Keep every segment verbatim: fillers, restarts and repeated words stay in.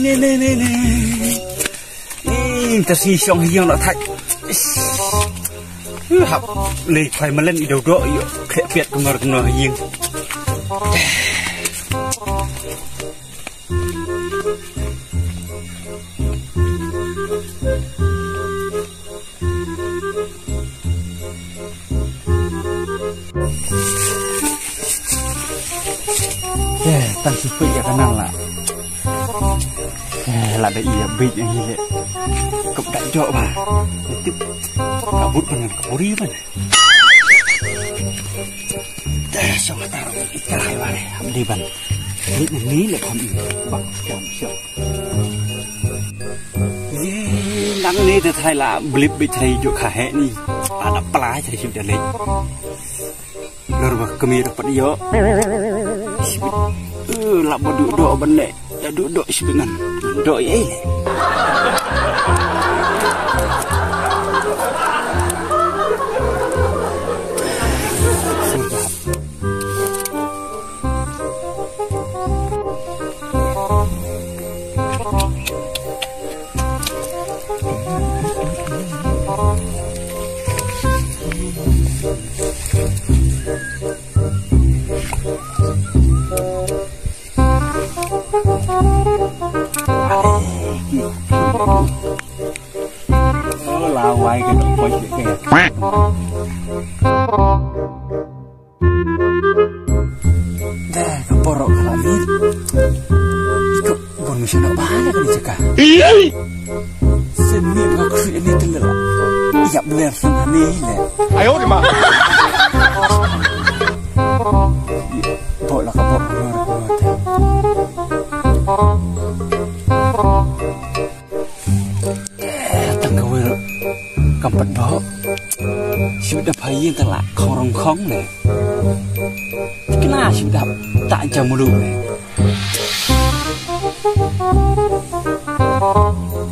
Ne, ne, ne, ne. Ih, ta si shong ha ïing la thait. Hap lei khwai malen i dau doh ïoh khleh piat kumno kumno ha ïing. Eh, tang shu peit ïa ka nang la. Eh, la da ïa beit ïa hi le. Kop da jok ba. Tip. Ka but ban ka puri ban. Eh, song tar. Ita hai ba le. Am di ban. Ni ni le kham. Ba, kham sho. Nang ni te thai la blip bit thai juk kha he ni. Ada pelai thai shu dalai. Lor ba kami dapat yo. Sibit. Eh, la ba duk dok ban le. Ya duk dok sibit ngan. Dok ye. Oh, lawai ka dok poi ke. Dah, ka porok ka la mit. Ikut bon mesti nak bahaya kan cakap. Seni ka kri ini telah. Iyap ler sana ni le. Ayo di ma. Bok lah ka bok keluar keluar. Eh, tang kawei ruh kam pat bok. Shu da phaïi tang la khong rong khong ne. Kena shu da tak jam mulu ne.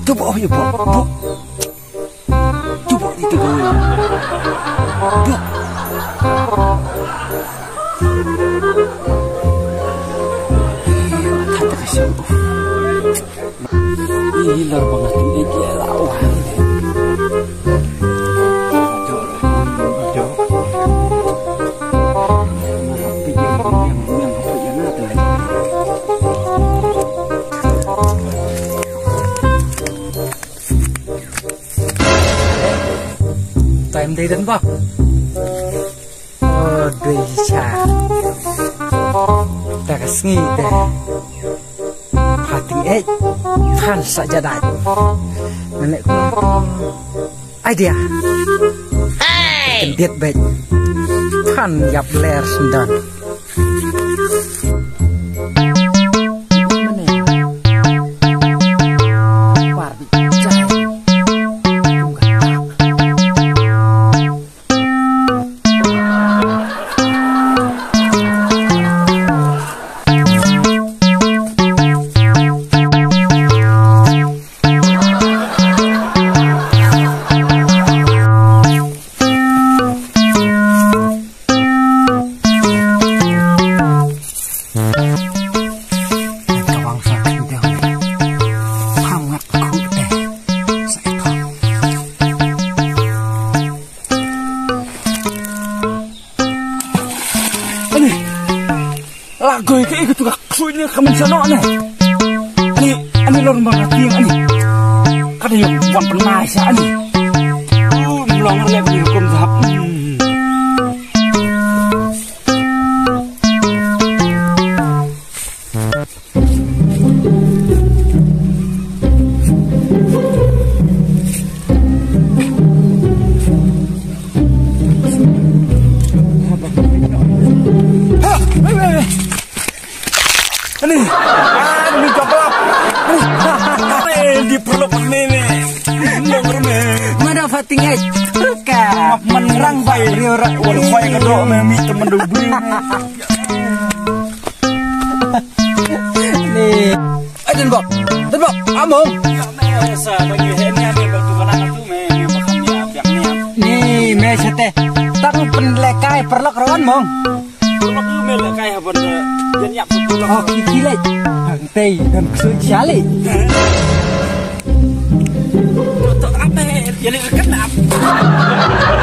Tu bok, oh, ya bok, bok. Tu bok di tu kawei. Bok. Eh, tak tak shu. Ih, lar ba nga tip ïa la wan. Time dei don ba. Oh, dei cha. Ta ka sngi te. Phating eit. Phan sa jadai. Nane ku idea. Hey! Kendit beit. Phan ïap ler sendon. Mane. Par beit jai. Ani, lagoi ka ika tu ka ksui ni ka mention no ani. Ani, ani lor ma ka tiang ani. Kada yung wan pen mai sa ani. Uh, mlong le beli hukum zahap. Hmm. Ani, ani jawab. Ani, di perlu ni ni. Mana fating eh. Ka. Menerang bai. Rio rak. Wal fai ka dok me mi temen du bri. Ni. Ai, Don Bob. Don Bob, among. Sa bagi he ni ame batu kana tu me, me bakam ni apiak ni. Ni me sete. Tang pen lekai perlok rawan mong. Perlok tu me lekai ha bon. Jan yak perlok. Oh, kiki lek. Tei, don ksuid siali. Tok tok apa? Ya le kat na.